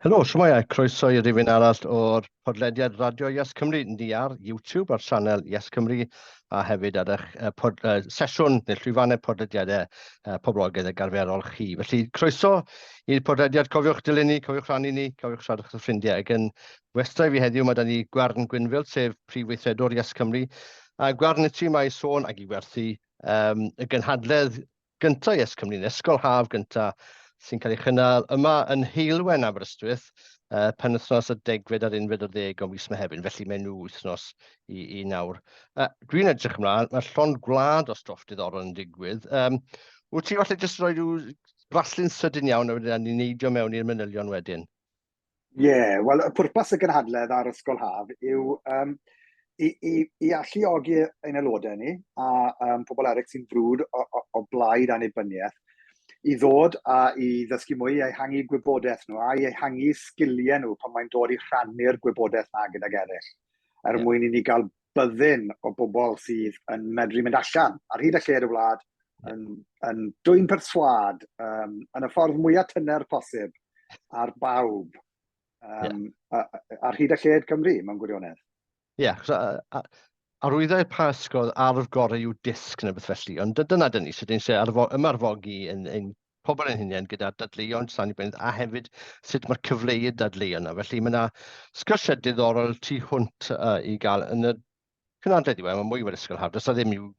Helo, shwmae a croeso i rifyn arall o'r podlediad Radio Yes Cymru. Ni ar YouTube ar sianel Yes Cymru a hefyd ar eich uh, pod, uh, sesiwn neu llwyfannau podlediadau uh, poblogaidd ag arferol chi. Felly croeso i'r podlediad. Cofiwch dilyn ni, cofiwch rhannu ni, cofiwch siarad â'ch ffrindiau. Ac yn westai fi heddiw mae da ni Gwern Gwynfil, sef Prif Weithredwr Yes Cymru. A Gwern i ti mae sôn ag i werthu um, y gynhadledd gyntaf Yes Cymru, neu ysgol haf gyntaf sy'n cael ei chynnal yma yn Heulwen, Aberystwyth, uh, penwythnos y degfed a'r unfed ar ddeg o mis Mehefin, felly mae'n nhw wythnos i, i nawr. Uh, dwi'n edrych ymlaen, mae llond gwlad o stwff diddorol yn digwydd. Um, wyt ti falle jyst rhoi rhyw braslun sydyn iawn a wedyn ni'n neidio mewn i'r manylion wedyn? Ie, yeah, wel, y pwrpas y gynhadledd a'r ysgol haf yw um, i, i, i alluogi ein aelodau ni a um, pobl eraill sy'n frwd o, o, o blaid annibyniaeth i ddod a i ddysgu mwy, i ehangu gwybodaeth nhw a i ehangu sgiliau nhw pan mae'n dod i rhannu'r gwybodaeth na gydag eraill, er yeah. mwyn i ni gael byddin o bobl sydd yn medru mynd allan ar hyd a lled y wlad yn, yn dwyn perswâd um, yn y ffordd mwyaf tyner posib ar bawb um, yeah. ar hyd a lled Cymru mewn gwirionedd. Ie, yeah, arwyddau Pasg oedd arf gorau yw disg neu beth felly, ond dyna dyn ni, so dyn ni ymarfogi yn, yn pobl yn hunain gyda dadleuon dros annibyniaeth a hefyd sut mae'r cyfleu y dadleuon yna. Felly mae yna sgyrsiau diddorol tu hwnt uh, i gael yn y cynadledd yw e, mae mwy fel ysgol haf, does na ddim i'w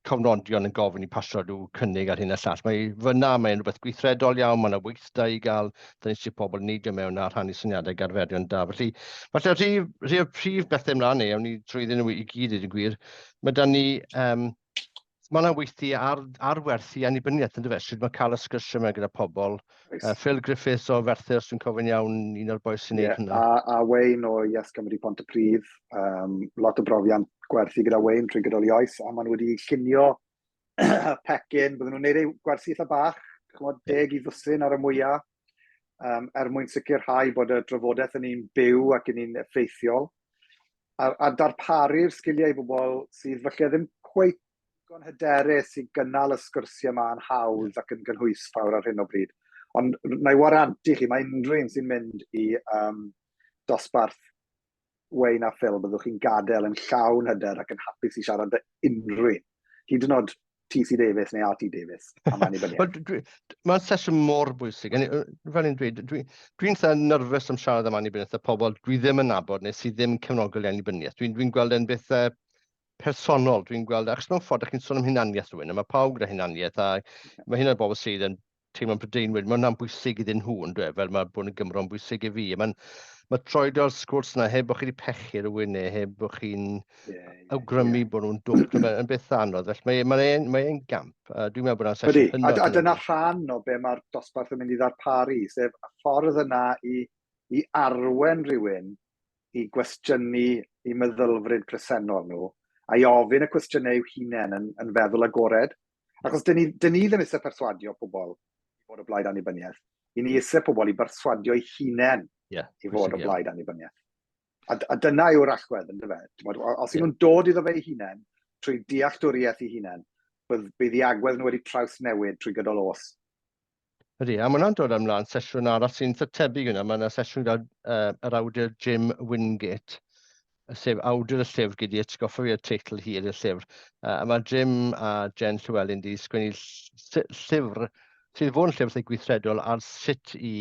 cofnodion yn gofyn i pasio rhyw cynnig ar hyn a llall. Mae fyna, mae'n rhywbeth gweithredol iawn, mae yna weithdai i gael, da ni eisiau pobl yn neidio mewn a rhannu syniadau ac arferion da. Felly, falle rhi, rhi o'r prif bethau ymlaen neu, awn ni drwyddyn nhw i gyd i gwir. Mae da ni um, mae yna weithdy ar, ar werthu annibyniaeth, yn dyfe? Sut mae cael y sgyrsiau yma gyda pobl. Uh, Phil Griffiths o Ferthyr, os dwi'n cofio'n iawn, un o'r boys sy'n neud yeah, hynna. A, a Wayne o Yes Cymru Pontypridd, um, lot o brofiad gwerthu gyda Wayne trwy gydol i oes, a maen nhw wedi llunio pecyn, bydden nhw'n neud eu gwersi eitha bach, chymod, deg i ddwsin ar y mwyaf, um, er mwyn sicrhau bod y drafodaeth yn un byw ac yn un effeithiol. A, a darparu'r sgiliau i bobl sydd falle ddim cweit digon hyderus i gynnal y sgyrsiau yma yn hawdd ac yn gynhwysfawr ar hyn o bryd. Ond na i warantu chi, mae unrhyw un sy'n mynd i um, dosbarth Wayne a Phil, byddwch chi'n gadael yn llawn hyder ac yn hapus i siarad â unrhyw un. Hyd yn oed TC Davies neu RT Davies am annibyniaeth. Mae'n sesiwn mor bwysig. Fel ni'n dweud, dwi'n dwi eitha nerfus am siarad am annibyniaeth a pobl dwi ddim yn nabod neu sydd ddim cefnogol i annibyniaeth. Dwi'n dwi gweld e'n beth personol. Dwi'n gweld, achos mewn ffordd, chi'n sôn am hunaniaeth rhywun, a mae pawb gyda hunaniaeth, a mae hynny'n bobl sydd yn teimlo'n Prydeinwyr, mae hwnna'n bwysig iddyn nhw, yn dweud, fel mae bod yn Gymro'n bwysig i fi. Mae'n mae troedio'r sgwrs yna heb bod chi wedi pechu rhywun neu heb bod chi'n yeah, yeah, awgrymu yeah. bod nhw'n dwp. Mae'n beth anodd, felly mae'n mae mae mae gamp. Uh, dwi'n meddwl bod hwnna'n sesiwn hynod. A, a dyna rhan o be mae'r dosbarth yn mynd i ddarparu, sef y ffordd yna i, i arwen rhywun i gwestiynu eu meddylfryd presennol nhw, a i ofyn y cwestiynau i'w hunain yn, yn feddwl agored. Achos dyn ni, dyn ni ddim eisiau perswadio pobl i fod o blaid annibyniaeth. I ni eisiau pobl i berswadio eu hunain yeah, i fod o blaid annibyniaeth. A, a dyna yw'r allwedd, yn dyfe? Os yeah. nhw'n dod iddo fe eu hunain, trwy dealltwriaeth eu hunain, bydd, bydd i agwedd nhw wedi trawsnewid trwy gydol os. Ydy, a mae hwnna'n dod ymlaen sesiwn arall sy'n eitha tebyg yna. Mae yna sesiwn gyda uh, yr awdur Jim Wingate, sef awdur y llyfr, gyda atgoffa fi o'r teitl hir i'r llyfr. Uh, a mae Jim a Jen Llewellyn wedi sgwennu llyfr sydd fod yn llyfr sy'n gweithredol ar sut i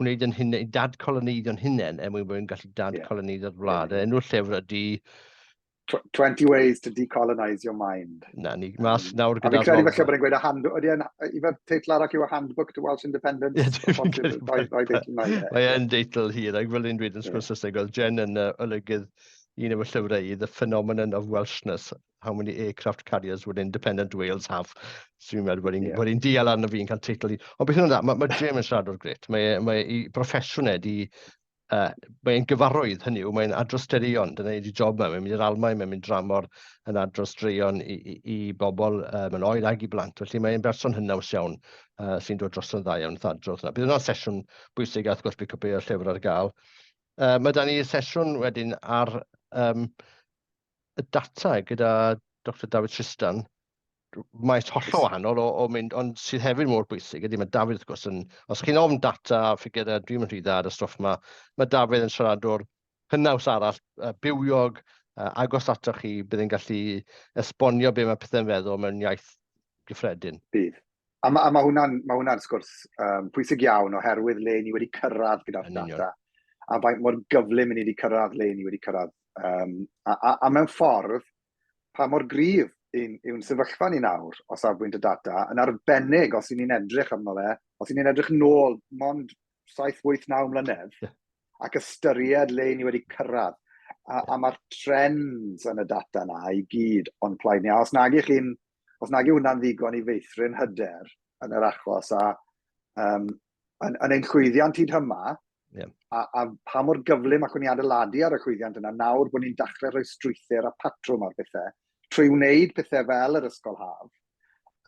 wneud yn hunain, i dadcoloneiddio'n hunain er mwyn bod yn gallu dadcoloneiddio'r wlad. Yeah. Enw'r llyfr ydy 20 ways to decolonise your mind. Na, ni mas nawr gyda'r... A fi'n credu falle bod e'n gweud a hand... Ydy e'n... Ife teitl arall yw a handbook to Welsh Independence? Mae e'n deitl hir, ac fel ni'n dweud yn sgwrs Saesneg, oedd Jen yn uh, olygydd un o'r llyfrau i, The Phenomenon of Welshness, How Many Aircraft Carriers Would Independent Wales Have? So fi'n meddwl bod hi'n yeah. dial arno fi'n cael teitl i. Ond beth yw'n dda, mae, mae Jim yn siaradwr gret. Mae, mae ei broffesiwn e di uh, mae'n gyfarwydd, hynny yw, mae'n adrodd straeon, dyna ydi job yma, mae'n mynd i'r Almaen, mae'n mynd dramor yn adrodd straeon i, i, i bobl um, yn oed ag i blant, felly mae'n berson hynaws iawn uh, sy'n dod dros yn dda iawn wrth adrodd yna. Bydd yna'n sesiwn bwysig a wrth gwrs bydd cwpl o'r llyfr ar gael. Uh, mae da ni sesiwn wedyn ar um, y data gyda Dr David Tristan. maes hollol wahanol o, o mynd, ond sydd hefyd mor bwysig ydy, mae Dafydd wrth gwrs yn, os chi'n ofn data a ffigurau, dwi'n mynd rhy dda ar y stwff yma, mae Dafydd yn siaradwr hynaws arall, bywiog, agos atoch chi, bydd yn gallu esbonio be mae pethau'n feddwl mewn iaith gyffredin. Bydd. A mae, a ma hwnna'n ma hwnna sgwrs um, pwysig iawn oherwydd le ni wedi cyrraedd gyda'r data. A faint mor gyflym ni wedi cyrraedd le ni wedi cyrraedd. Um, a, a, a mewn ffordd, pa mor gryf yw'n sefyllfa ni nawr o safbwynt y data, yn arbennig os y'n ni'n edrych arno fe, os y'n ni'n edrych nôl mond 7, 8, 9 mlynedd, yeah. ac ystyried le ni wedi cyrraedd. A, a mae'r trends yn y data na i gyd o'n plaid ni. A os nag ych chi'n, os nag yw hwnna'n ddigon i feithrin hyder yn yr achos a um, yn, yn ein llwyddiant hyd yma, yeah. a, a pa mor gyflym allwn ni adeiladu ar y llwyddiant yna nawr bod ni'n dechrau rhoi strwythur a patrwm ar bethau, trwy wneud pethau fel yr ysgol haf.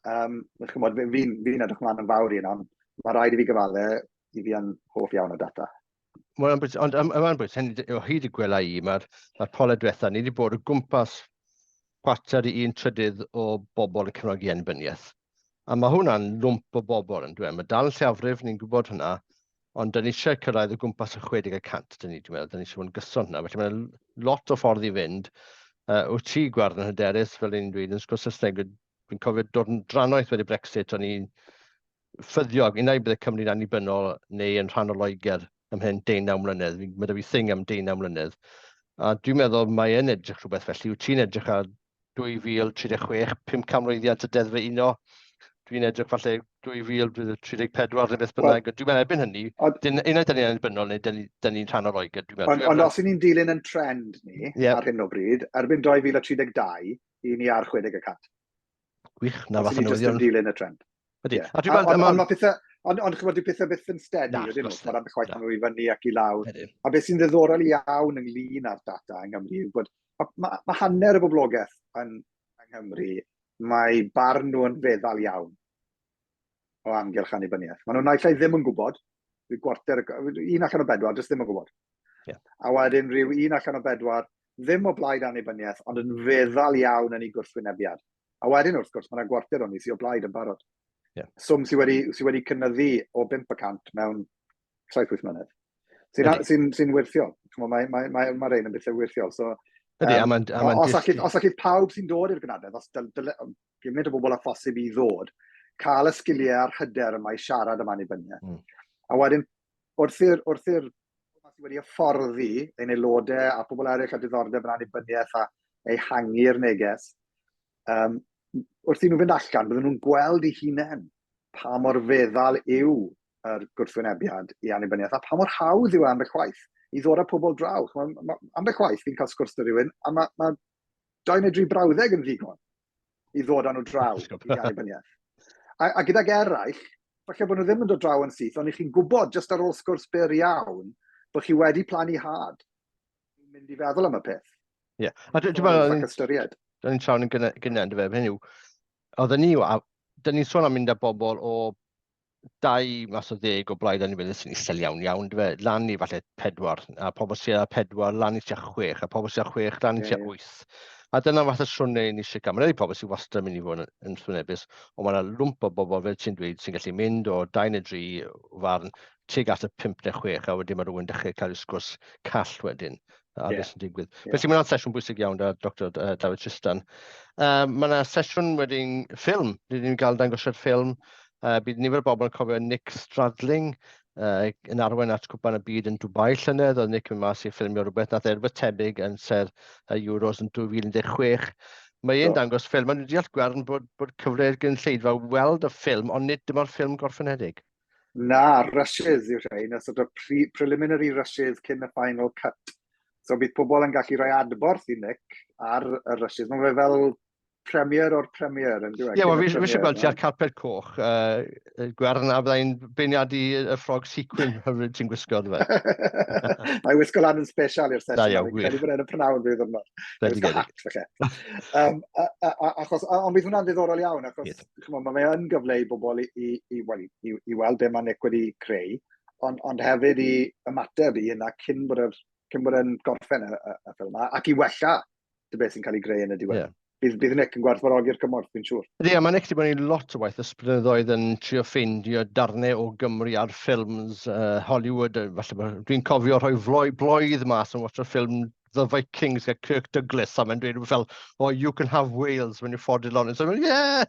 Um, chymod, fi'n fi, fi edrych mlaen yn fawr i yna, ond mae rhaid i fi gyfadde, i fi yn hoff iawn o data. Mae'n bwysig, ond mae'n bwysig, hynny o hyd y gwela i, mae'r mae polau diwetha, ni wedi bod o gwmpas chwarter i un trydydd o bobl yn cefnogi annibyniaeth. A mae hwnna'n lwmp o bobl yn dweud. Mae dal yn lleiafrif, ni'n gwybod hwnna, ond dyn ni eisiau cyrraedd o gwmpas y 60 y cant, dyn ni, dwi'n meddwl, dyn ni eisiau bod yn gyson hwnna. Felly mae'n lot o ffordd i fynd. Uh, wyt ti, Gwern, yn hyderus, fel ni'n dweud, yn sgwrs Saesneg, fi'n cofio dod yn drannoeth wedi Brexit, o'n i'n ffyddiog, unai bydde Cymru'n annibynnol neu yn rhan o Loegr ymhen deunaw mlynedd. Mae 'da fi thing am deunaw mlynedd. A dwi'n meddwl mae yn edrych rhywbeth felly. Wyt ti'n edrych ar 2036, 500 mlwyddiant y deddfau uno. Dwi'n edrych falle 2034 neu beth bynnag. Well, dwi'n meddwl erbyn hynny, dyn, unai dyn ni'n annibynnol neu dyn ni, ni'n rhan o Loegr. Dwi'n meddwl. Ond, ond os y'n ni'n dilyn yn trend ni yep. ar hyn o bryd, erbyn 2032, i ni ar 60 y cant. Gwych, na fath o newyddion. Os ni'n dilyn y trend. Ydy. Yeah. A dwi'n meddwl... Ond mae pethau... Ond ond chymod, dyw pethau byth yn steady, ydyn nhw. Mae'r ambell waith maen nhw i fyny ac i lawr. A beth sy'n ddiddorol iawn ynglyn â'r data yng Nghymru yw bod mae ma, ma hanner y boblogaeth yn, yng Nghymru, mae barn nhw yn feddal iawn o amgylch annibyniaeth. Maen nhw naill ai ddim yn gwybod, rhyw gwarter, un allan o bedwar, jyst ddim yn gwybod. Yeah. A wedyn rhyw un allan o bedwar ddim o blaid annibyniaeth, ond yn feddal iawn yn ei gwrthwynebiad. A wedyn, wrth gwrs, mae yna gwarter o'n ni sydd o blaid yn barod. Yeah. Swm sydd wedi, sy wedi cynyddu o 5% mewn 7-8 mlynedd. Sy'n sy sy wirthiol. Mae mae, mae, mae rhain yn bethau wirthiol. So, Ydy, um, a mae'n... A os, allu, os allu pawb sy'n dod i'r gynadledd, os dyl, dyl, gymaint o bobl â phosib i ddod, cael y sgiliau a'r hyder yma i siarad am annibyniaeth. A wedyn, wrth i'r wrth i'r sydd wedi hyfforddi ein aelodau a pobl eraill â diddordeb yn annibyniaeth a ehangu'r neges, um, wrth i nhw fynd allan, bydden nhw'n gweld eu hunain pa mor feddal yw yr gwrthwynebiad i annibyniaeth a pa mor hawdd yw e ambell waith i ddod â pobl draw. Ma, ma, ambell waith fi'n cael sgwrs 'da rhywun a mae ma dau neu dri brawddeg yn ddigon i ddod â nhw draw i annibyniaeth. A, a gydag eraill, falle bod nhw ddim yn dod draw yn syth, ond i chi'n gwybod, jyst ar ôl sgwrs byr iawn, bod chi wedi plannu had. Mynd i feddwl am y peth. Ie. Yeah. A dwi'n meddwl... Ystyried. Dwi'n trawn yn gynnau, yn dyfe, hynny yw, oedden ni, a dyn ni'n sôn am mynd â bobl o 2 mas o 10 o blaid annibyniaeth sy'n isel iawn iawn, dyfe, lan i falle 4, a pobl sydd â 4 lan i tua 6, a pobl sydd â 6 lan i tua 8. A dyna fath o siwrne ni eisiau gael. Mae'n rhaid pobl sydd wastad yn mynd i fod yn, yn wrthwynebus, ond mae yna lwmp o bobl, fel ti'n dweud, sy'n gallu mynd o 2 neu 3 farn tuag at y 5 neu 6, a wedyn mae rhywun dechrau cael ei sgwrs call wedyn ar yeah. beth sy'n digwydd. Yeah. Felly mae yna sesiwn bwysig iawn da Dr David Tristan. Um, mae yna sesiwn wedyn ffilm, rydyn ni'n gael dangosiad ffilm. Uh, bydd nifer o bobl yn cofio Nick Stradling uh, yn arwain at Cwpan y Byd yn Dubai llynedd. Oedd Nick yn mas i ffilmio rhywbeth nath e rhywbeth tebyg yn ser y Euros yn 2016. Mae e'n dangos ffilm, a dwi'n deall Gwern bod, bod cyfle i'r gynulleidfa weld y ffilm, ond nid dyma'r ffilm gorffenedig. Na, rushes yw'r rhain, y sort of pre preliminary rushes cyn y final cut. So bydd pobl yn gallu rhoi adborth i Nick ar y rushes. Mae fe fel premiere o'r premiere, yn dweud. Ie, wel, fi eisiau gweld ti ar carpet coch, uh, Gwern, a byddai'n beirniadu y ffrog sequin hyfryd ti'n gwisgo, dwi fe. Mae wisgo lan yn special i'r sesiwn. Da iawn, gwych. Credu bod e'n y prynawn rhyw ddwrnod. Wisgo hat, falle. Um, a, a, a, achos, a, ond bydd hwnna'n ddiddorol iawn, achos yes. Chimod, mae fe yn gyfle i bobl i, i, i, well, i, i weld be mae Nick wedi creu, ond, ond hefyd i ymateb i hynna cyn bod, yr, cyn bod e'n gorffen y, y, y ffilm, ac i wella dy beth sy'n cael ei greu yn y diwedd. Yeah. bydd, bydd Nick yn gwerthfawrogi'r cymorth, fi'n siŵr. Ydy, a mae Nick wedi bod yn lot o waith ys blynyddoedd yn trio ffeindio darnau o Gymru ar ffilms Hollywood. Falle dwi'n cofio rhoi floi, bloedd mas yn watcho ffilm The Vikings gyda Kirk Douglas, a mae'n dweud fel, "Oh, you can have Wales when you ford it on." So, yeah!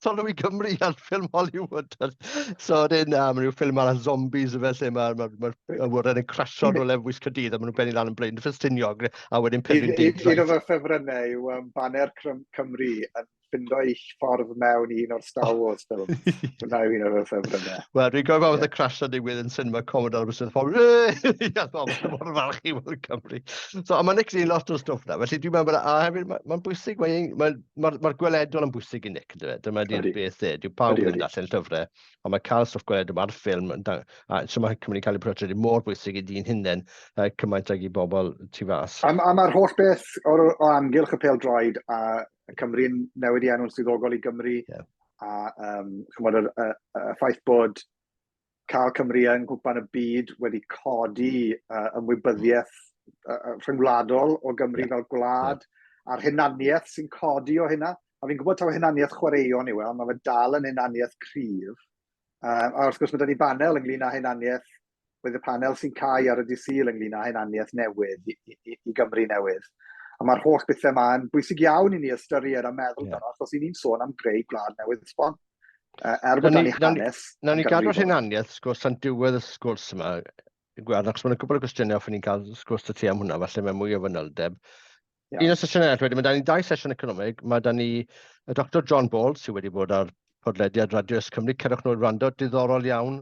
Sôn am i Gymru ar ffilm Hollywood. So, wedyn, a mae rhyw ffilm arall zombies y fel lle mae'r ma, ma, ma awyren yn crasio rhywle fwys Caerdydd a maen nhw'n bennu lan yn Blaen Ffestiniog a wedyn Penrhyn Deudraeth. Un o fy ffefrynnau yw baner Cymru yn ffindo ei ffordd mewn i un o'r Star Wars ffilms. Hwna yw un o'r ffefrynnau. Wel, dwi'n gofio yeah. y crash na digwydd yn Cinema Commodore Aberystwyth. Pobl, ie, pobl mor falch i weld Cymru. So, a mae Nick yn lot o stwff na. Felly dwi'n meddwl, a hefyd mae'n ma bwysig, mae'n ma, ma, ma gweledol yn bwysig i Nick, yndyfe? Dyma di'r beth e. Dyw pawb ddim yn darllen llyfrau, ond mae cael stwff gweledol, mae'r ffilm, a so mae Cymru'n cael ei portreadu mor bwysig i dyn hunain, cymaint ag i bobl tu fas. A, a mae'r holl beth o, o amgylch y pêl-droed a Cymru'n newid i enw'n swyddogol i Gymru, yeah. a um, chymod, y, y, y ffaith bod cael Cymru yng Nghwpan y Byd wedi codi ymwybyddiaeth rhyngwladol o Gymru yeah. fel gwlad, yeah. a'r hunaniaeth sy'n codi o hynna. A fi'n gwybod taw hunaniaeth chwaraeon yw e, ond mae fe dal yn hunaniaeth cryf. A wrth gwrs mae 'da ni banel ynglyn â hunaniaeth, bydd y panel sy'n cau ar y dydd Sul ynglyn â hunaniaeth newydd i, i, i Gymru newydd. A mae'r holl bethau yma yn bwysig iawn i ni ystyried a meddwl yeah. achos i ni'n sôn am greu gwlad newydd sbon. Er bod ni hanes. Nawn ni gadw'r hunaniaeth sgwrs tan diwedd y sgwrs yma, Gwern, achos mae'n gwbl o gwestiynau hoffwn ni'n cael sgwrs 'da ti am hwnna, falle mae mwy o fanyldeb. Yeah. Un o'r sesiynau arall wedyn, mae da ni dau sesiwn economig. Mae da ni y Dr John Ball, sydd wedi bod ar podlediad Radio Ys Cymru. Cerwch nhw'n rando, diddorol iawn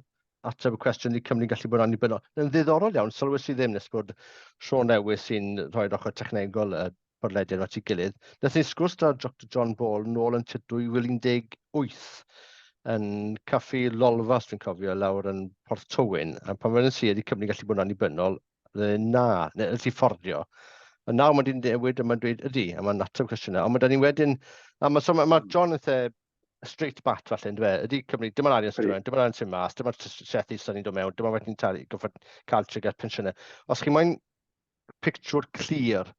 ateb y cwestiwn i Cymru'n gallu bod annibynnol. Yn ddiddorol iawn, sylwes i ddim nes bod Sean Lewis sy'n rhoi'r ochr technegol y podlediad at ei gilydd. Nath ni sgwrs da Dr John Ball nôl yn tua 2018 yn caffi Lolfa, os dwi'n cofio, lawr yn Porth Tywyn. A pan fe'n si, ydy Cymru'n gallu bod yn annibynnol? Na, neu ydy fforddio. A nawr mae wedi'n newid a mae'n dweud ydy, a mae'n ateb cwestiynau. Ond mae da ni wedyn, a mae, so mae, mae John yn the straight bat falle, yn dweud, ydy Cymru, dyma'r arian sy'n dod dyma'r arian sy'n mas, dyma'r trethi sy'n ni'n dod mewn, dyma'r faint ni'n talu, goffod cael tuag at pensiynau. Os chi moyn pictiwr clir,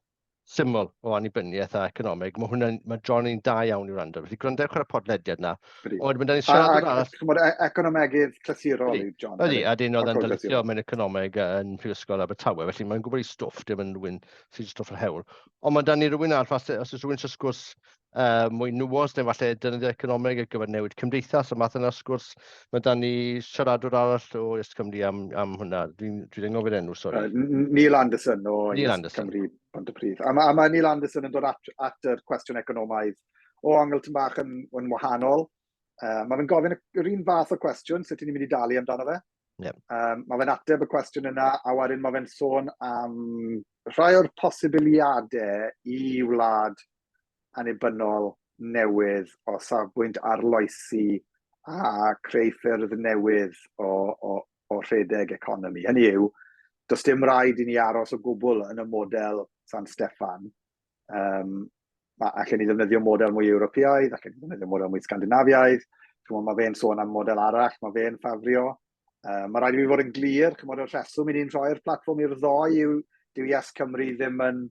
syml o annibyniaeth a economeg, mae hwnna'n, mae John yn da iawn i wrando. Felly gwrandewch ar y podlediad na. Ond mae da ni'n siarad arall. Chymod, e, economegydd clasurol yw John. Ydy, a dyn oedd yn dylithio mewn economeg yn Prifysgol Abertawe, felly mae'n gwybod ei stwff, dim yn rhywun sy'n stwff yr hewl. Ond mae da ni rhywun arall, os oes rhywun eisiau sgwrs mwy nuanced neu falle defnyddio economeg ar gyfer newid cymdeithas, y math yna sgwrs. Mae da ni siaradwr arall o Yes Cymru am, am hwnna. Dwi'n dwi anghofio'r enw, sori. Neil Anderson o Neil Yes Anderson. Cymru Pontypridd. A, a mae Neil Anderson yn dod at, at yr cwestiwn economaidd o ongl tyn bach yn, yn wahanol. Mae fe'n gofyn yr un fath o cwestiwn, sut ni'n mynd i dalu amdano fe. Yep. Mae fe'n ateb y cwestiwn yna, a wedyn mae fe'n sôn am rhai o'r posibiliadau i wlad annibynnol newydd o safbwynt arloesi a creu ffyrdd newydd o, o, o rhedeg economi. Hynny yw, does dim rhaid i ni aros o gwbl yn y model San Steffan. Um, allen ni ddefnyddio model mwy Ewropeaidd, allen ni ddefnyddio model mwy Sgandinafiaidd. Chymod, mae fe'n sôn am model arall, mae fe'n ffafrio. Mae rhaid i fi fod yn glir, chymod, y rheswm i ni'n rhoi'r platfform i'r ddoi yw dyw Yes Cymru ddim yn,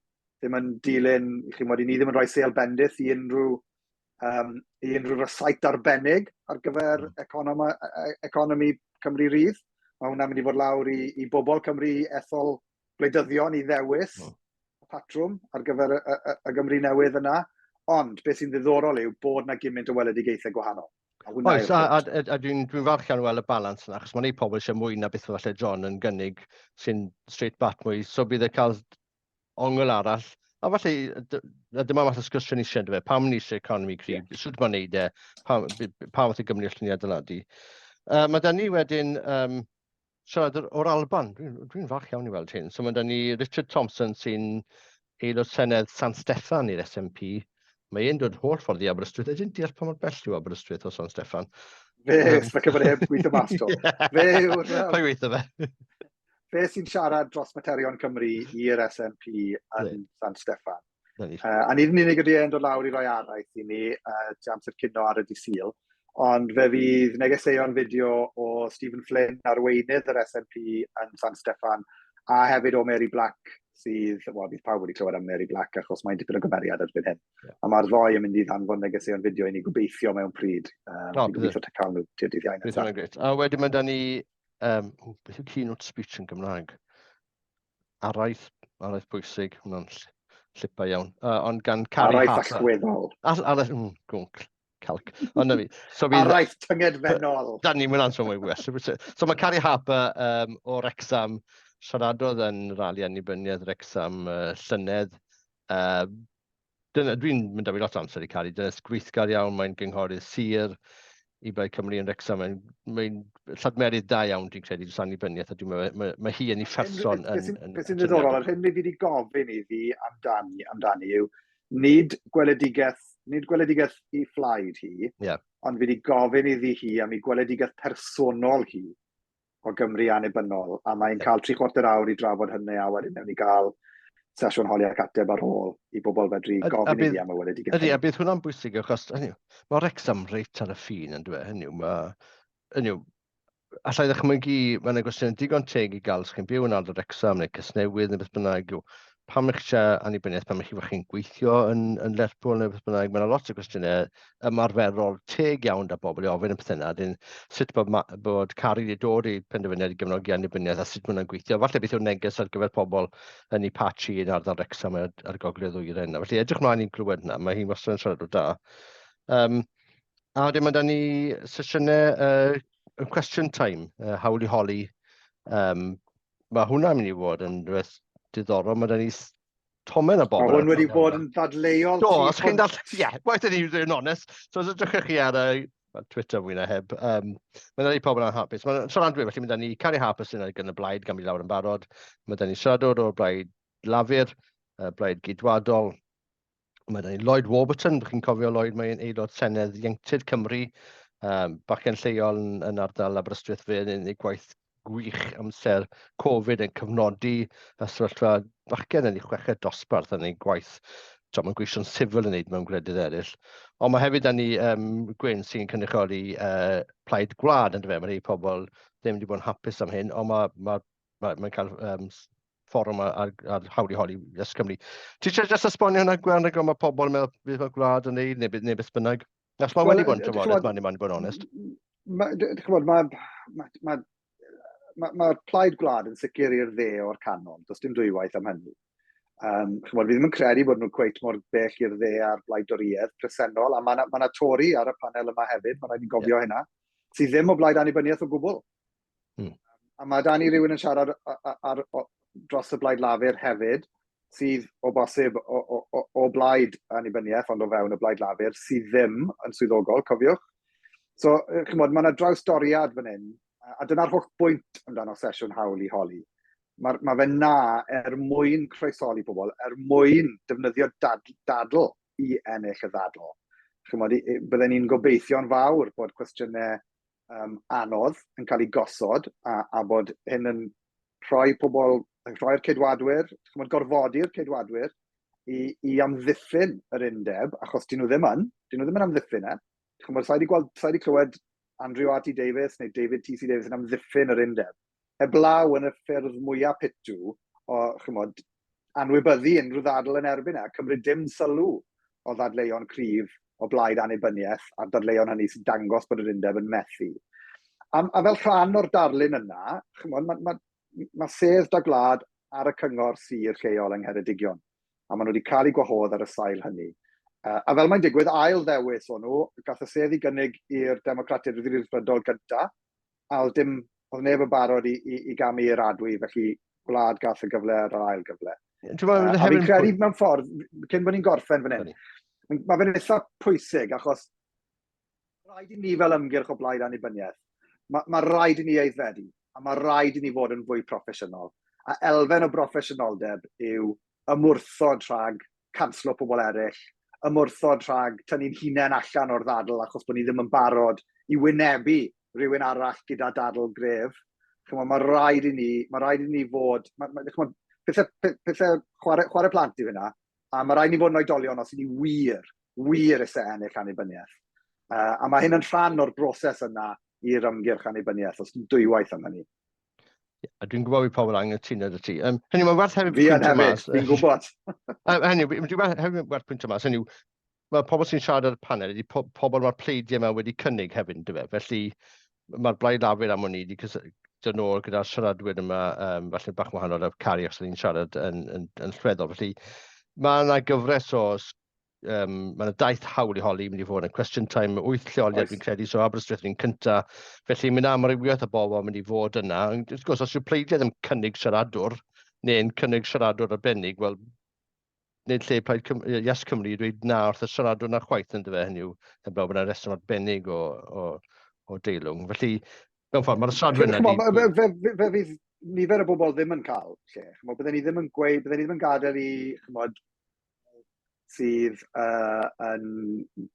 ddim yn dilyn, chymod, i ni ddim yn rhoi sêl bendith i unrhyw, um, i unrhyw rysait arbennig ar gyfer economi, e, e, economi Cymru Rydd. Mae hwnna'n mynd i fod lawr i, i bobl Cymru ethol gwleidyddion i ddewis mm. y patrwm ar gyfer y, y, y Gymru newydd yna. Ond beth sy'n ddiddorol yw bod na gymaint o weledigaethau gwahanol. A Oes, a, a, a, a dwi'n dwi falch iawn weld y balans yna, achos mae'n ei pobl eisiau mwy na beth falle John yn gynnig sy'n straight bat mwy, so bydd e cael ongl arall. A falle, a dyma fath o sgwrsio ni eisiau, fe, pam ni eisiau economi cryf, yeah. sut mae'n neud e, pa, pa fath o Gymru allwn ni adeiladu. Mae da ni wedyn um, siarad o'r Alban. Dwi'n dwi falch iawn i weld hyn. So mae da ni Richard Thompson sy'n aelod Senedd San Steffan i'r SNP. Mae e'n dod holl ffordd i Aberystwyth. Ydyn deall pa mor bell yw Aberystwyth o San Steffan. Fe, um, fe cyfod heb gweithio mas to. Fe yw'r... Pa weithio fe? Fe sy'n siarad dros materion Cymru i'r SNP yn San Steffan. A nid yn unig ydy e'n dod lawr i roi araith i ni tua amser cino ar y dydd Sul, ond fe fydd negeseuon fideo o Stephen Flynn, arweinydd yr SNP yn San Steffan, a hefyd o Mary Black, sydd, wel, bydd pawb wedi clywed am Mary Black achos mae'n dipyn o gymeriad erbyn hyn. Yeah. A mae'r ddoi yn mynd i ddanfon negeseuon fideo i ni gobeithio mewn pryd. Um, oh, gobeithio ta cael nhw tu'r dydd Iau nesaf. Bydd hwnna'n A wedyn mae da ni, um, beth yw keynote speech yn Gymraeg? Araith, araith bwysig, hwnna'n llipa iawn. Ond gan Carrie Araith Harper. allweddol. Araith, gwnc, calc. Ond na fi. So fydd, araith tyngedfennol. Da ni'n mynd answer mwy well. So mae Carrie Harper um, o Wrexham siaradodd yn rali annibyniaeth Wrexham llynedd. Dyna, dwi'n mynd â fi lot o amser i Cari, dynes gweithgar iawn, mae'n gynghorydd sir i Blaid Cymru yn Wrexham, mae'n mae lladmerydd da iawn, dwi'n credu, dros annibyniaeth, a dwi'n meddwl, mae, mae hi yn ei pherson yn... Yn, Beth sy'n ddiddorol, yr hyn fi wedi gofyn iddi amdani, amdani yw, nid gweledigaeth, nid gweledigaeth i phlaid hi, yeah. ond fi wedi gofyn iddi hi am ei gweledigaeth personol hi o Gymru annibynnol, a mae'n cael 3/4 awr i drafod hynny, a wedyn newn ni gael sesiwn holi ac ateb ar ôl i bobl fedru gofyn iddi am y weledigaeth. Ydy, a bydd hwnna'n bwysig achos hynny yw, mae Wrexham reit ar y ffin yn dweud, hynny yw, mae, hynny yw, allai ddychmygu, mae yna gwestiwn digon teg i gael os chi'n byw yn ardal Wrexham neu Casnewydd neu beth bynnag yw, pam ych eisiau annibyniaeth, pam ych chi'n gweithio yn, yn Lerpwl neu beth bynnag, mae yna lot o gwestiynau ymarferol teg iawn da bobl i ofyn y pethau yna, dyn sut bod, bod Cari wedi dod i penderfyniad i gefnogi annibyniaeth a sut mae hwnna'n gweithio. Falle beth yw'r neges ar gyfer pobl yn ei patch yn ardal Wrexham ar, ar gogledd ddwyrain yna. Felly edrych mlaen i'n clywed hynna, mae hi'n wastad yn siarad o da. Um, a wedyn mae da ni sesiynau uh, question time, hawl i holi. Um, mae hwnna'n mynd i fod yn rhywbeth diddorol. Mae da ni tomen o bobl. Mae hwn wedi bod yn ddadleuol. Do, os chi'n dall... Ie, yeah, waeth ni yn onest. So os ydych chi ar y Twitter fwy na heb, um, mae da ni pobl anhapus. Mae'n so ran dwi, felly mae da ni Carrie Harper sy'n yn y blaid gan mi lawr yn barod. Mae da ni siaradwr o'r blaid Lafur, y blaid Geidwadol. Mae da ni Lloyd Warburton, chi'n cofio Lloyd, mae'n aelod Senedd Ieuenctid Cymru, um, bachgen lleol yn, yn ardal Aberystwyth fe yn ei gwaith gwych amser Covid yn cyfnodi y sefyllfa bachgen yn ei chweched dosbarth yn ei gwaith. Tro, mae'n gweision sifil yn wneud mewn gwledydd eraill. Ond mae hefyd ni um, Gwyn sy'n cynrychioli uh, Plaid Gwlad yn dyfe. Mae rhai pobl ddim wedi bod yn hapus am hyn, ond mae, mae, mae, mae'n cael um, fforwm ar, ar, ar hawl i holi Yes Cymru. Ti eisiau jyst esbonio hwnna, Gwen, rhaid mae pobl yn meddwl beth mae gwlad yn neud, neu, neu beth bynnag? Os mae wedi bod yn trafodaeth, mae'n mae'n bod yn onest. Chymod, mae ma, ma, ma, ma Plaid Gwlad yn sicr i'r dde o'r canol, does dim dwywaith am hynny. Um, chymod, fi ddim yn credu bod nhw'n cweit mor bell i'r dde a'r blaid Dorïedd presennol, a mae yna ma, Tori ar y panel yma hefyd, mae'n rhaid i gofio yeah. hynna, sydd ddim o blaid annibyniaeth o gwbl. A mae da ni rhywun yn siarad ar, ar, ar, dros y Blaid Lafur hefyd, sydd o bosib o, o, o, o blaid annibyniaeth, ond o fewn y Blaid Lafur, sydd ddim yn swyddogol, cofiwch. So, chymod, mae yna drawsdoriad fan hyn, a dyna'r holl bwynt amdano sesiwn hawl i holi. Mae, mae fe na er mwyn croesoli pobl, er mwyn defnyddio dad, dadl i ennill y ddadl. Chymod, bydden ni'n gobeithio'n fawr bod cwestiynau um, anodd yn cael ei gosod a, a bod hyn yn rhoi pobl, yn rhoi'r ceidwadwyr, chymod, gorfodi'r ceidwadwyr i, i amddiffyn yr undeb, achos dyn nhw ddim yn, dyn nhw ddim yn amddiffyn e. Chymod, sa'i wedi gweld, sa'i wedi clywed Andrew R.T. Davies neu David T.C. Davies yn amddiffyn yr undeb. Heblaw yn y ffyrdd mwyaf pitw o, chymod, anwybyddu unrhyw ddadl yn erbyn e, a cymryd dim sylw o ddadleuon cryf o blaid annibyniaeth a'r dadleuon hynny sy'n dangos bod yr undeb yn methu. A, a fel rhan o'r darlun yna, chymod, mae, mae, mae sedd da gwlad ar y cyngor sir lleol yng Ngheredigion, a maen nhw wedi cael eu gwahodd ar y sail hynny. Uh, a fel mae'n digwydd, ail ddewis o'n nhw, gath y sedd i gynnig i'r Democratiaid Rhyddfrydol gyntaf, a oedd dim, oedd neb yn barod i, i, i gamu i'r adwy, felly gwlad gath y gyfle ar yr ail gyfle. Uh, a fi'n credu mewn ffordd, cyn bod ni'n gorffen fan hyn, mae fe'n eitha pwysig achos rhaid i ni fel ymgyrch o blaid annibyniaeth, mae, mae rhaid i ni aeddfedu, a mae rhaid i ni fod yn fwy proffesiynol. A elfen o broffesiynoldeb yw ymwrthod rhag canslo pobl eraill, ymwrthod rhag tynnu'n hunain allan o'r ddadl achos bod ni ddim yn barod i wynebu rhywun arall gyda dadl gref. Chymod, mae rhaid i ni, mae rhaid i ni fod, mae, mae, chymod, pethau, pethau chwarae, chwarae plant yw hynna, a mae rhaid i ni fod yn oedolion os i ni wir, wir eisiau ennill annibyniaeth. Uh, a mae hyn yn rhan o'r broses yna i'r ymgyrch annibyniaeth, os dwywaith am hynny. A dwi'n gwybod bydd pobl angytuno 'da ti. Hynny, mae'n werth hefyd Fi yn hefyd, mas. Fi'n gwybod. Hynny, dwi'n hefyd werth pwyntio mas, hynny, mae pobl sy'n siarad ar y panel ydy po pobl mae'r pleidiau yma wedi cynnig hefyd, yndyfe? Felly mae'r Blaid Lafur am wn i wedi dod nôl gyda'r siaradwyr yma, falle bach yn wahanol ar Cari, os ni'n siarad yn lleddol. Felly mae yna gyfres o mae yna daith hawl i holi mynd i fod yn question time, 8 lleoliad fi'n credu, so Aberystwyth ni'n cynta. Felly mae yna amrywiaeth o bobl yn mynd i fod yna. Wrth gwrs, os yw'r pleidiau ddim cynnig siaradwr, neu'n cynnig siaradwr arbennig, wel, nid lle Plaid Cym Yes Cymru i dweud na wrth y siaradwr na chwaith, yn dyfe, hynny yw, heblaw bod yna reswm arbennig o deilwng. Felly, mewn ffordd, mae'r siaradwyr yna... Fe fydd nifer o bobl ddim yn cael lle. Chymod, bydden ni ddim yn gweud, bydden ni ddim yn gadael i, chymod, sydd yn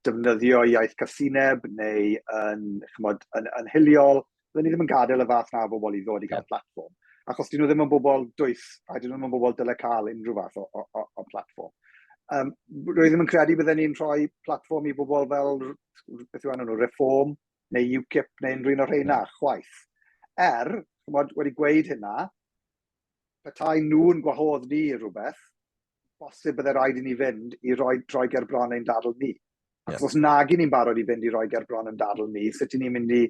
defnyddio iaith casineb neu yn, chymod, yn hiliol, bydden ni ddim yn gadael y fath na o bobl i ddod i gael platfform. Achos dyn nhw ddim yn bobl dwys, a dyn nhw ddim yn bobl dyle cael unrhyw fath o platfform. Rwy ddim yn credu bydden ni'n rhoi platfform i bobl fel, beth yw enw nhw, Reform, neu UKIP, neu unrhyw un o'r rheina, chwaith. Er, chymod, wedi gweud hynna, petai nhw'n gwahodd ni i rhywbeth, bosib bydde rhaid i ni fynd i roi droi ger bron ein dadl ni. Achos os nag i ni'n barod i fynd i roi ger bron ein dadl ni, sut i ni'n mynd i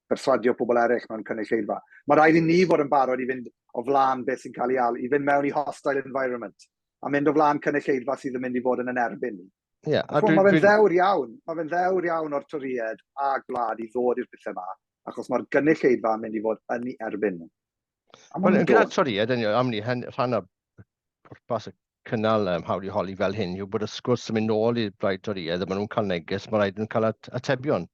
berswadio pobl eraill mewn cynulleidfa? Mae rhaid i ni fod yn barod i fynd o flaen beth sy'n cael ei alw, i fynd mewn i hostile environment, a mynd o flaen cynulleidfa sydd yn mynd i fod yn yn erbyn ni. Yeah, a dwi, mae fe'n ddewr iawn, mae fe'n ddewr iawn o'r Torïed a gwlad i ddod i'r pethau yma, achos mae'r gynulleidfa yn mynd i fod yn ei erbyn nhw. Wel, gyda'r Torïaid, am ni, rhan o pwrpas y cynnal hawl i holi fel hyn yw bod y sgwrs yn mynd nôl i'r Blaid Torïaidd a maen nhw'n cael neges, mae rhaid nhw'n cael atebion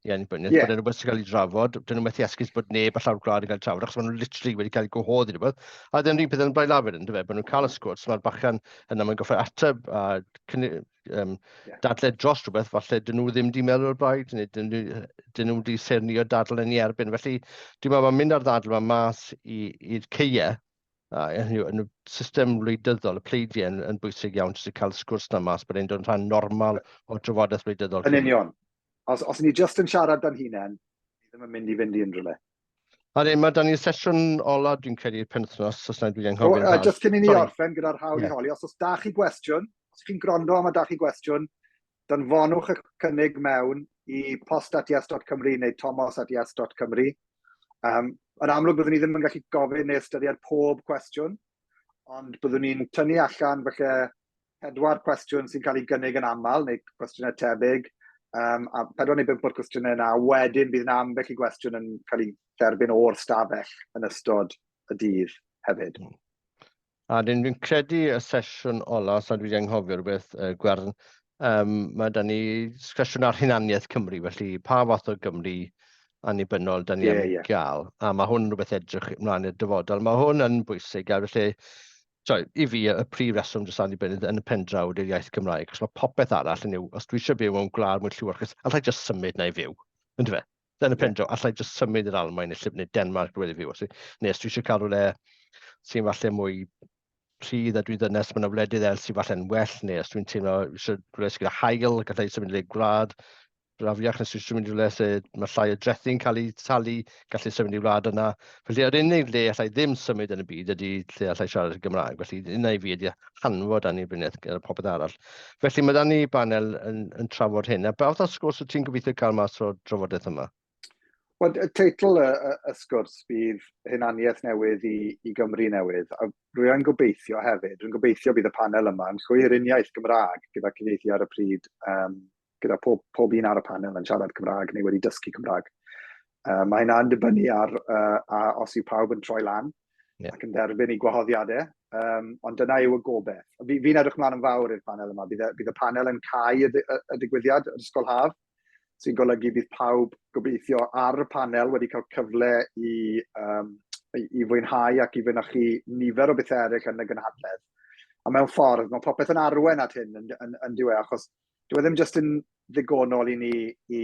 i annibyniaeth, bod e'n rhywbeth sy'n cael ei drafod, dyn nhw methu esgus bod neb ar llawr gwlad yn cael ei trafod, achos maen nhw literally wedi cael eu gwahodd i rhywbeth. A dyn nhw'n peth yn Blaid Lafur, yn dyfe, bod nhw'n cael y sgwrs, mae'r bachan yna mae'n goffa ateb a dadle dros rhywbeth, falle dyn nhw ddim wedi meddwl o'r blaid, neu dyn nhw, dyn nhw wedi sernio dadl yn ei erbyn. Felly, dwi'n meddwl mae'n mynd â'r ddadl yma mas i'r ceie, a hynny yw, yn y system wleidyddol, y pleidiau yn bwysig iawn jyst i cael sgwrs na mas, bod e'n dod yn rhan normal o drafodaeth wleidyddol. Yn union. Os ni jyst yn siarad dan hunain, ni ddim yn mynd i fynd i unrhyw le. A dyn, mae dan ni'r sesiwn ola, dwi'n credu, i'r penwythnos, os na dwi'n anghofio. Oh, just cyn i ni orffen gyda'r hawl i holi, os oes da chi gwestiwn, os chi'n gwrando am a da chi gwestiwn, danfonwch y cynnig mewn i post@yes.cymru neu tomos@yes.cymru. Yn amlwg byddwn ni ddim yn gallu gofyn neu ystyried pob cwestiwn, ond byddwn ni'n tynnu allan falle 4 cwestiwn sy'n cael ei gynnig yn aml, neu cwestiynau tebyg, a 4 neu 5 o'r cwestiynau yna, wedyn bydd yna ambell i gwestiwn yn cael ei dderbyn o'r stafell yn ystod y dydd hefyd. A dyn, dwi'n credu y sesiwn ola, os na dwi wedi anghofio rhywbeth, Gwern, mae da ni sesiwn ar hunaniaeth Cymru, felly pa fath o Gymru annibynnol da ni am gael. A mae hwn yn rhywbeth edrych ymlaen i'r dyfodol. Mae hwn yn bwysig, a felly, sorry, i fi, y prif reswm dros annibyniaeth yn y pen draw ydy'r iaith Gymraeg, achos mae popeth arall yn yw, os dwi eisiau byw mewn gwlad mwy llewyrchus, allai jyst symud na i fyw, yndyfe? Yn y pen draw, allai jyst symud i'r Almaen neu, neu Denmark rhywle i fyw. Os, neu os dwi eisiau cael rhywle sy'n falle mwy rhydd a dwi'n ddynes, mae yna wledydd eraill sy'n falle'n well, neu os dwi'n teimlo eisiau rhywle sy'n gyda haul, gallai symud i'r gwlad brafiach, neu os dwi'n mynd i rhywle lle mae llai o drethi'n cael ei talu, gallu symud i wlad yna. Felly, yr unig le allai ddim symud yn y byd ydy lle allai siarad y Gymraeg. Felly, yna i fi ydy hanfod annibyniaeth gyda popeth arall. Felly, mae da ni banel yn trafod hyn. A beth o sgwrs wyt ti'n gobeithio cael mas o'r drafodaeth yma? Wel, y teitl y sgwrs bydd Hunaniaeth Newydd i Gymru Newydd, a rwy yn gobeithio hefyd, rwy'n gobeithio bydd y panel yma yn llwyr uniaith Gymraeg gyda cyfieithu ar y pryd, gyda pob un ar y panel yn siarad Cymraeg neu wedi dysgu Cymraeg. Mae hynna'n dibynnu ar a os yw pawb yn troi lan ac yn derbyn eu gwahoddiadau, ond dyna yw y gobeith. Fi'n edrych mlaen yn fawr i'r panel yma. Bydd y panel yn cau y digwyddiad, yr Ysgol Haf, sy'n golygu bydd pawb gobeithio ar y panel wedi cael cyfle i fwynhau ac i fynychu nifer o bethau eraill yn y gynhadledd. A mewn ffordd, mae popeth yn arwain at hyn yn diwedd, achos dyw e ddim jyst yn ddigonol i ni i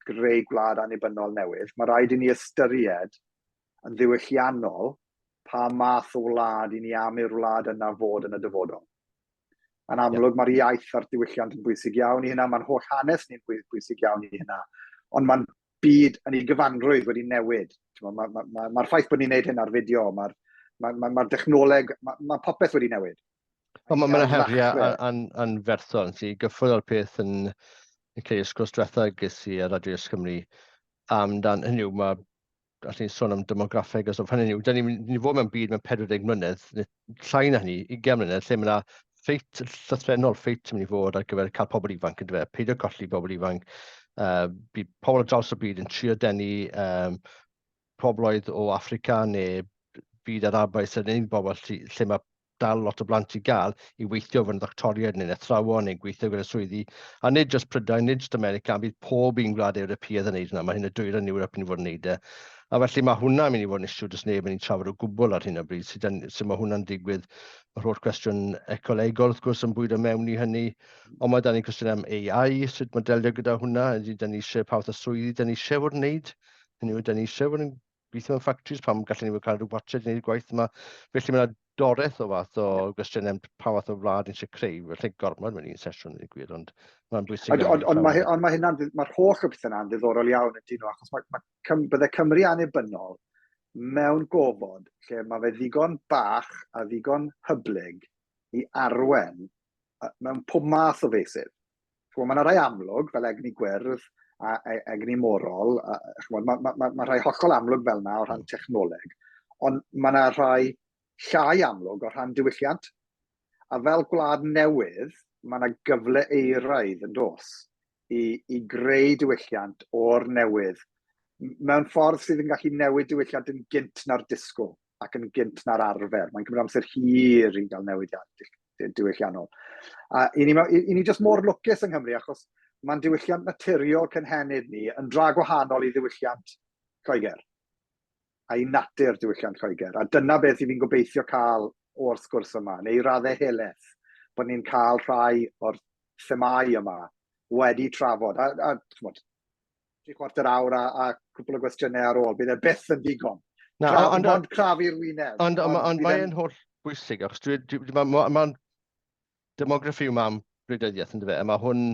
greu gwlad annibynnol newydd. Mae rhaid i ni ystyried yn ddiwylliannol pa math o wlad i ni am i'r wlad yna fod yn y dyfodol. Yn amlwg, mae'r iaith a'r diwylliant yn bwysig iawn i hynna, mae'n holl hanes ni'n bwysig iawn i hynna, ond mae'n byd yn ei gyfanrwydd wedi newid. Mae'r ma, ma, ma, ma ffaith bod ni'n neud hyn ar fideo, mae'r ma, ma, ma dechnoleg, mae ma popeth wedi newid. Ond mae yna heriau anferthol. Nes i gyffwrdd â'r peth yn y creu sgwrs diwetha ges i ar Radio Yes Cymru amdan, hynny yw, mae allwn ni sôn am demograffeg a stwff, hynny yw, da ni'n mynd i fod mewn byd mewn 40 mlynedd, neu llai na hynny, 20 mlynedd, lle mae yna ffeit llythrennol, ffeit yn mynd i fod ar gyfer cael pobl ifanc yn dweud, peidio colli pobl ifanc. Bydd pobl ar draws y byd yn trio denu pobloedd o Affrica neu byd Arabaidd sy'n ein bobl lle, lle mae dal lot o blant i gael i weithio fod yn ddoctoriaid neu'n athrawon neu'n gweithio gyda swyddi. A nid jyst Prydain, nid jyst America, bydd pob un gwlad Ewropeaidd yn neud hwnna. Mae hyn y dwyrain Ewrop yn fod yn neud e. A felly mae hwnna'n mynd i fod yn issue does neb yn ei trafod o gwbl ar hyn o bryd. Sut, sut mae hwnna'n digwydd. Mae'r holl cwestiwn ecolegol wrth gwrs yn bwydo mewn i hynny. Ond mae da ni cwestiwn am AI, sut mae delio gyda hwnna. Ydy da ni eisiau pa fath o swyddi da ni eisiau fod yn neud. Hynny yw, da ni eisiau fod yn gweithio mewn factories, pam gallen ni fod cael rhyw watched i wneud gwaith yma. Felly mae yna doreth o fath o gwestiynau am pa fath o wlad ni eisiau creu. Felly gormod mewn un sesiwn i gwir, ond mae'n bwysig iawn. Ond on, mae, on mae hynna'n, mae'r holl o bethau yna'n ddiddorol iawn yn dyn nhw, achos mae, mae Cym, bydde Cymru annibynnol mewn gofod lle mae fe ddigon bach a ddigon hyblyg i arwen mewn pob math o feysydd. Chimod, mae yna rai amlwg, fel egni gwyrdd a e, egni morol, a, chimod, mae ma, ma, ma rhai hollol amlwg fel yna o rhan technoleg, ond mae yna rhai llai amlwg o rhan diwylliant. A fel gwlad newydd, mae yna gyfle eiraidd yn dos i, i greu diwylliant o'r newydd mewn ffordd sydd yn gallu newid diwylliant yn gynt na'r disgwyl ac yn gynt na'r arfer. Mae'n cymryd amser hir i gael newidiad diwylliannol. A i ni, i ni jyst mor lwcus yng Nghymru achos mae'n diwylliant naturiol cynhenid ni yn dra gwahanol i ddiwylliant Lloegr a i natur diwylliant Lloegr. A dyna beth i fi'n gobeithio cael o'r sgwrs yma, neu i raddau helaeth, bod ni'n cael rhai o'r themâu yma wedi trafod. A, a chymod, 3/4 awr a, a cwpl o gwestiynau ar ôl, bydd e byth yn ddigon. Na, Cra, ond, ond crafu'r wyneb. Ond, ond, ond mae'n holl bwysig, achos dwi, dwi, dwi, mae'n ma, ma demography yw mam gwleidyddiaeth, yn dyfe, a mae hwn,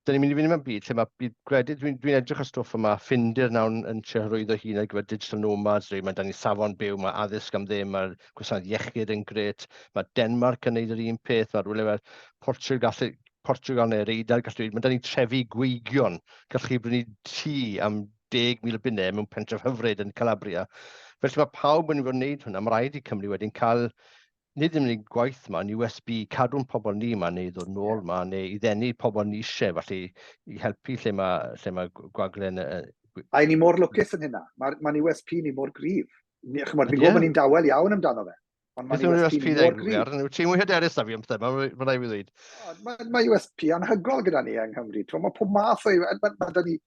dyn ni'n mynd i fynd mewn byd lle mae byd gwledydd, dwi'n dwi edrych ar stwff yma, Ffindir nawr yn, yn trio hyrwyddo hun ar gyfer digital nomads, mae da ni safon byw, mae addysg am ddim, mae'r gwasanaeth iechyd yn gret, mae Denmark yn neud yr un peth, mae rhywle fel Portugal, Portugal neu'r Eidal, gallu dweud, mae da ni trefi gweigion, gallwch chi brynu tŷ am 10,000 o bunnau mewn pentref hyfryd yn Calabria. Felly mae pawb yn mynd i fod yn gwneud hwnna, mae rhaid i Cymru wedyn cael, nid ddim yn gwaith yma, yn USB, cadw'n pobl ni yma, neu ddod nôl yma, neu i ddenu pobl ni eisiau, felly i helpu lle mae, lle mae gwaglen... A i ni mor lwcus yn hynna. Mae'r ma USP ni mor gryf. Chymod, fi'n gwybod bod ni'n dawel iawn amdano fe. Ond mae'n USP ni mor gryf. Wyt ti'n mwy hyderus na fi am pethau, mae'n rhaid fi ddweud. Mae, mae USP anhygol gyda ni yng Nghymru. Mae pob math o... Mae, mae, da ni,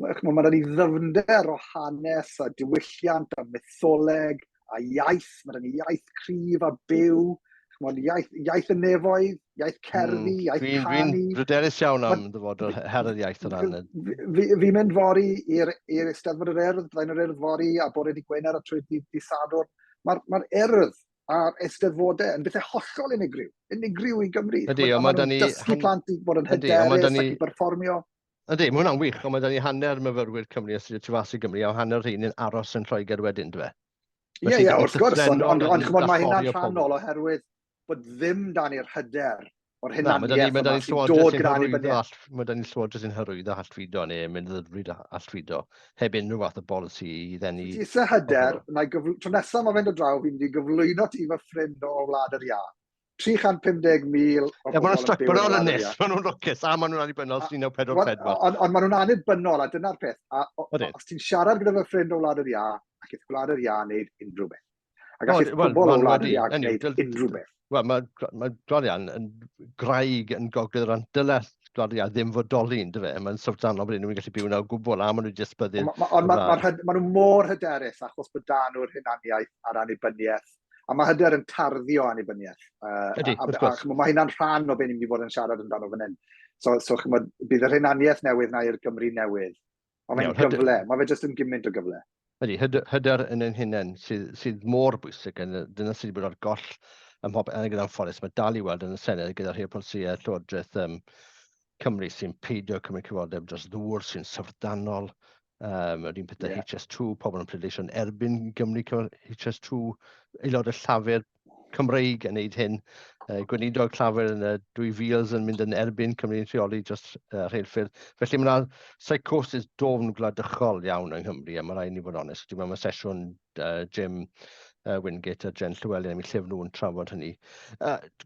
mae, mae da ni ddyfnder o hanes a diwylliant a mytholeg a iaith. Mae da ni iaith cryf a byw. Chymod, iaith, iaith y nefoedd, iaith cerddi, iaith dwi canu. Dwi'n bryderus iawn am ddyfodol her yr iaith o ran. Fi'n fi mynd fory i'r Eisteddfod yr Urdd, byddai'n yr Urdd fory a bore di Gwener a trwy di, di Sadwrn. Mae'r ma Urdd a'r Eisteddfodau yn bethau hollol unigryw, unigryw i Gymru. Ydy, ond mae da ni... Dysgu plant i fod yn hyderus ac i berfformio. Ydy, mae hwnna'n wych, ond mae da ni hanner myfyrwyr Cymru yn astudio tu fas i Gymru, a hanner rhein yn aros yn Lloegr wedyn, dwi? Ie, ie, wrth gwrs, ond ond, ond chymod, mae hynna'n rhannol oherwydd bod ddim dan ni'r hyder o'r hunaniaeth yma sy'n dod gyda annibyniaeth. Mae da ni llywodraeth sy'n hyrwyddo allfudo neu mynd ddyrfryd allfudo heb unrhyw fath o bolisi i ddenu... Ti eisiau hyder, na i gyfl... tro nesaf mae fe'n dod draw, fi'n mynd i gyflwyno ti fy ffrind o Wlad yr Iâ. 350,000 o bobl yn byw yn Wlad yr Iâ. Maen nhw'n lwcus, a maen nhw'n annibynnol sy'n 1944. Ond on, maen nhw'n annibynnol, a dyna'r peth. A, o, os ti'n siarad gyda fy ffrind o Wlad yr Iâ, ac eith Gwlad yr Iâ wneud unrhyw beth. A gall well, pobl o wlad yr iâ gwneud unrhyw beth. Wel, mae, mae Gwlad Iâ yn graig yn gogledd yr dyle Gwlad yr Iâ ddim fodoli, yn dyfe? Mae'n syfrdanol bod unrhyw un gallu byw yna o gwbl, a maen nhw jyst byddu. Ond ma, ma, ma, ma, ma nhw mor hyderus achos bod da nhw'r hunaniaeth a'r annibyniaeth. A mae hyder yn tarddu o annibyniaeth. Ydy, wrth gwrs. A, mae hynna'n rhan o beth ni'n mynd i fod yn siarad amdano fan hyn. So, so chymod, bydd yr hunaniaeth newydd na i'r Gymru newydd. Ond mae'n gyfle, mae fe jyst yn gymaint o gyfle. Ydy, hyder, hyder yn ein hunain sydd, sydd mor bwysig, yn, dyna sydd wedi bod ar goll ym mhob, yn gyda'n ffordd, mae dal i weld yn y Senedd gyda rhai o polisïau Llywodraeth um, Cymru sy'n peidio cymryd cyfrifoldeb dros ddŵr sy'n syfrdanol. Yr un peth yeah. HS2, pobl yn pleidleisio yn erbyn Gymru HS2, aelodau Llafur Cymreig yn neud hyn. Gweinidog Llafur yn y 2000 yn mynd yn erbyn Cymru'n rheoli dros rheilffyrdd. Felly mae yna psychosis dofn gwladychol iawn yng Nghymru, a mae rhaid ni fod yn onest. Dwi'n meddwl mae sesiwn Jim Wingate a Jen Llywelyn am eu llyfr nhw'n trafod hynny.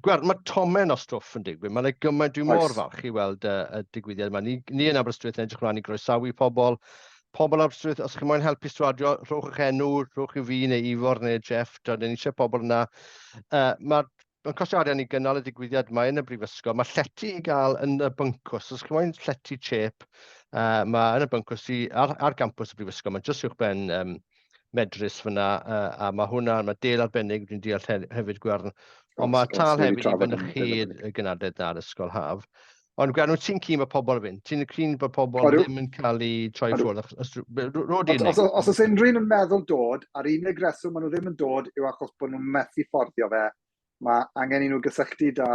Gweld, mae tomen o stwff yn digwydd. Mae'n gymaint, dwi'n mor falch i weld y digwyddiad yma. Ni, ni yn Aberystwyth yn edrych ymlaen i groesawu pobl. Pobl Aberystwyth, os chi'n moyn helpu stiwardio, rhowch eich enw, rhowch i fi neu Ifor neu Jeff, dyn ni eisiau pobl yna. Mae'r Mae'n costio arian i gynnal y digwyddiad mae yn y brifysgol. Mae llety i gael yn y byncws. Os chi'n moyn llety chep, mae yn y byncws i, ar, ar gampws y brifysgol. Mae jyst uwch ben Medrus fyna, a mae hwnna, mae del arbennig, dwi'n deall hefyd Gwern. Ond mae tal hefyd i fynychu y gynadledd na ar Ysgol Haf. Ond Gwern, wyt ti'n keen bod pobl yn fynd? Ti'n keen bod pobl ddim yn cael eu troi ffwrdd? Os, os oes unrhyw un yn meddwl dod, a'r unig reswm maen nhw ddim yn dod yw achos bod nhw'n methu fforddio fe, mae angen i nhw gysylltu da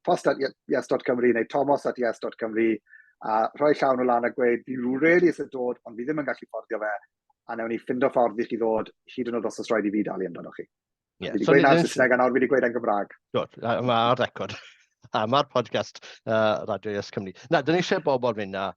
post at yes.cymru neu tomos at yes.cymru a rhoi llaw nhw lan a gweud, fi really eisiau dod, ond fi ddim yn gallu fforddio fe, a newn ni ffindo ffordd i chi ddod, hyd yn oed os oes rhaid i fi dalu amdano chi. Yeah. Fi wedi so gweud na'n Saesneg a nawr fi wedi gweud yn Gymraeg. Good, mae ar record. A mae'r podcast Radio Yes Cymru. Na, dyn ni eisiau bobl fynd na.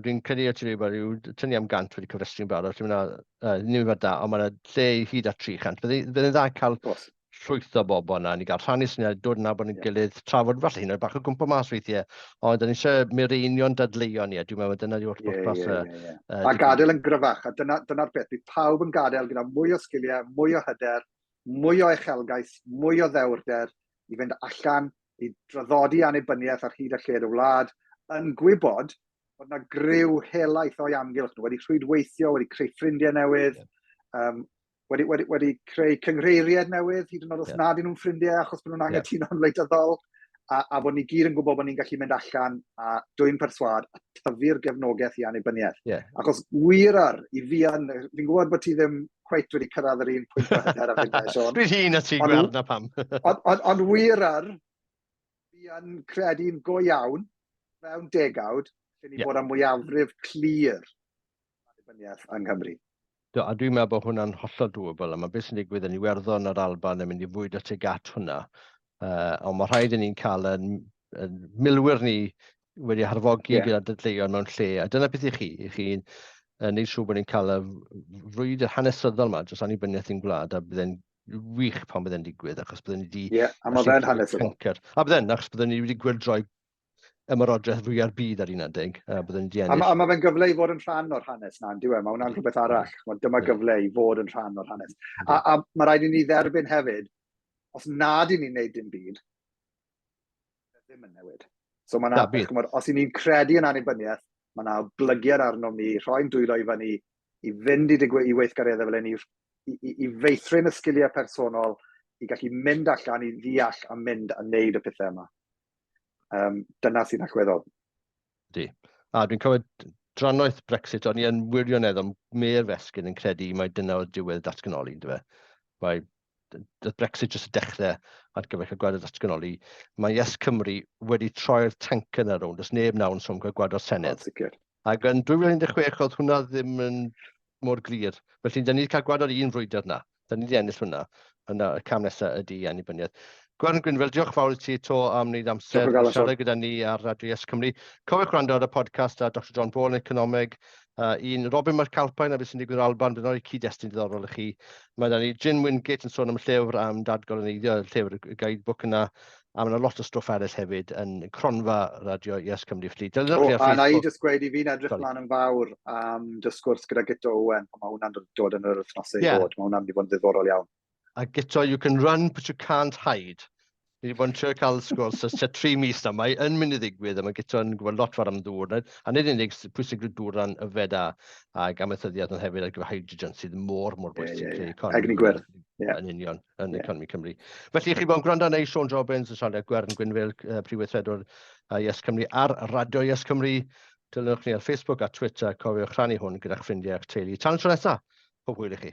Dwi'n credu o ti wedi bod rhyw tynnu am gant wedi cyfrestru'n barod. Dwi'n meddwl, nifer da, ond mae'n lle i hyd at 300. Byddai'n dda cael llwyth o bobl yna, ni gael rhannu syniad, dod yn nabod yn yeah. gilydd, trafod falle hyn oed bach o gwmpa mas weithiau, ond da ni eisiau mireinio'n dadleuon ni, a dwi'n meddwl dyna yw'r pwrpas. Yeah, yeah, yeah, yeah. A gadael yn gryfach, a dyna'r dyna beth, bydd pawb yn gadael gyda mwy o sgiliau, mwy o hyder, mwy o uchelgais, mwy o ddewrder i fynd allan i draddodi annibyniaeth ar hyd a lled y wlad, yn gwybod bod yna griw helaeth o'i amgylch nhw, wedi rhwydweithio, wedi creu ffrindiau newydd, yeah. wedi, wedi, wedi creu cynghreiriaid newydd, hyd yn oed os yeah. nad ydyn nhw'n ffrindiau achos bod nhw'n angytuno'n yeah. wleidyddol, a, a bod ni gyd yn gwybod bod ni'n gallu mynd allan a dwyn perswâd a tyfu'r gefnogaeth i annibyniaeth. Yeah. Achos wir ar, i fi yn, fi'n gwybod bod ti ddim cweit wedi cyrraedd yr un pwynt o hyder a finnau, Sean. Dwi'n hŷn na ti, gweld na pam. ond, ond, ond wir ar, fi yn credu'n go iawn, mewn degawd, lle ni yeah. bod â mwyafrif clir annibyniaeth yng Nghymru. Do, a dwi'n meddwl bod hwnna'n hollol doable, a mae beth sy'n digwydd yn Iwerddon a'r Alban yn mynd i fwyd at tuag at hwnna. Ond mae rhaid i ni'n cael yn, yn milwyr ni wedi harfogi yeah. gyda dadleuon mewn lle, a dyna beth i chi, i chi yn neud siŵr bod ni'n cael y frwydr hanesyddol yma dros annibyniaeth i'n gwlad, a bydde'n wych pan bydde'n digwydd, achos bydden ni wedi... Ie, yeah, a mae fe'n hanesyddol. A bydde'n, achos bydden ni wedi gwyrdroi ymerodraeth fwya'r byd ar un adeg, a byddwn ni wedi ennill. A, a mae fe'n gyfle i fod yn rhan o'r hanes na, on'd yw e? Mae hwnna'n rhywbeth arall. Chimod, dyma gyfle i fod yn rhan o'r hanes. A, a mae rhaid i ni dderbyn hefyd, os nad i ni'n neud dim byd, ddim yn newid. So mae 'na, chimod, os i ni'n credu yn annibyniaeth, mae 'na oblygiad arnom ni, rhoi'n dwylo i fyny, i fynd i, digwy, i weithgareddau fel hyn, i, i, i feithrin y sgiliau personol, i gallu mynd allan, i ddeall a mynd a wneud y pethau yma. Dyna sy'n allweddol. Ydy. A dwi'n cofio drannoeth Brexit, o'n i yn wirioneddol mêr fesgyn yn credu mai dyna oedd diwedd datganoli, yndyfe? Mae Brexit jyst y dechrau ar gyfer cael gwared datganoli. Mae Yes Cymru wedi troi'r tank yna rownd, does neb nawr yn sôn cael gwared o'r Senedd. Sicr. Ac yn 2016 oedd hwnna ddim yn mor glir. Felly, da ni wedi cael gwared ar un frwydr na. Da ni wedi ennill hwnna. Yna, y cam nesaf ydy annibyniaeth. Gwern Gwynfel, diolch fawr i ti to am wneud amser i siarad gyda ni ar Radio Yes Cymru. Cofiwch gwrando ar y podcast a Dr John Ball yn economeg, un Robin McAlpine a beth sy'n digwydd yn Alban, bydd yn rhoi cyd-destun diddorol i chi. Mae da ni Jim Wingate yn sôn am y llyfr am dadgoloneiddio, y llyfr, y guidebook yna, a mae yna lot o stwff eraill hefyd yn cronfa Radio Yes Cymru. Felly, dilynwch ni ar Facebook. A na i jyst gweud i fi'n edrych mlaen yn fawr am dy sgwrs gyda Guto Owen, pan mae hwnna'n dod yn yr wythnosau i ddod. Mae hwnna'n mynd i fod yn ddiddorol iawn. A Guto, you can run but you can't hide. Ni wedi bod yn trio cael sgwrs ers tua 3 mis nawr. Mae yn mynd i ddigwydd a mae Guto yn gwybod lot fawr am ddŵr. A nid yn unig pwysigrwydd dŵr ran yfed a, ac amaethyddiaeth ond hefyd ar gyfer hydrogen sydd mor, mor bwysig. Yeah, yeah, yeah. Egni gwyrdd. Yeah. Yn union, yn yeah. economi Cymru. Felly, chi bod yn gwrando neu Sean Robbins yn siarad Gwern Gwynfil, Prif Weithredwr Yes Cymru ar Radio Yes Cymru. Dilynwch ni ar Facebook a Twitter. Cofiwch rhannu hwn gyda'ch ffrindiau a'ch teulu. Tan y tro nesaf, pob hwyl i chi.